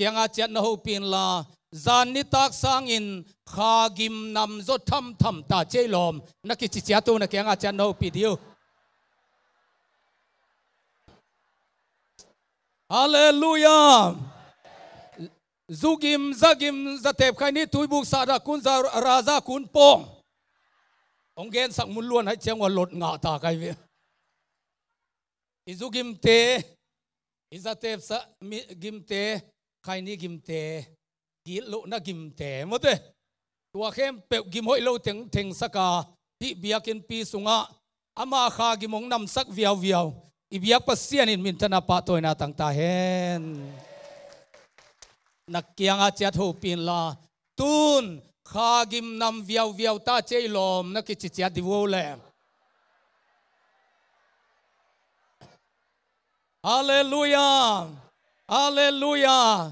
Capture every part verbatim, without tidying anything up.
kiangah ciat na hopih inla, zan nitak sangin Kha gim nam zaw thamtham ta ci ei lawm, na kici ciat uh na kiangah ciat na hopih dih uh. Halleluiah. Zu gim, za gim, za teep, khaini tuibuk, sahdah kun, za ra, za kun pawng. Hong gensak mun luan hai ciang ua lot ngah ta kai ve. I zu gimte, i za teep sa, mi, gimte, khaini gimte, gitlohna gimte, mawte. Tua khempeuh gim hoih lo teng thengsak a, hih biakinnpi sungah ama Kha gim hong namsak viauviau i biak Pasian in minthanna, pahtawina tang ta hen. Na kiangah ciat hopih inla, tun Kha gim nam viauviau ta ci ei lawm, na kici ciat dih uh le. Halleluiah. Halleluiah.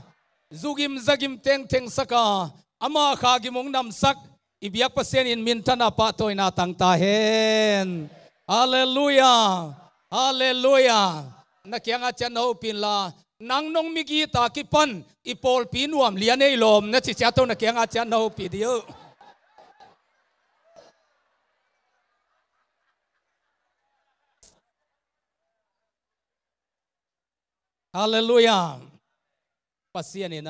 Zu gim, za gim teng thengsak a, ama Kha gim hong namsak i biak Pasian in minthanna, pahtawina tang ta hen. Halleluiah. Halleluiah. Na kiangah ciat na hopih inla, nang nong migit a kipan i pawlpi nuam lian ei lawm, na ci ciat uh na kiangah ciat na hopih dih uh. Halleluiah. Pasian in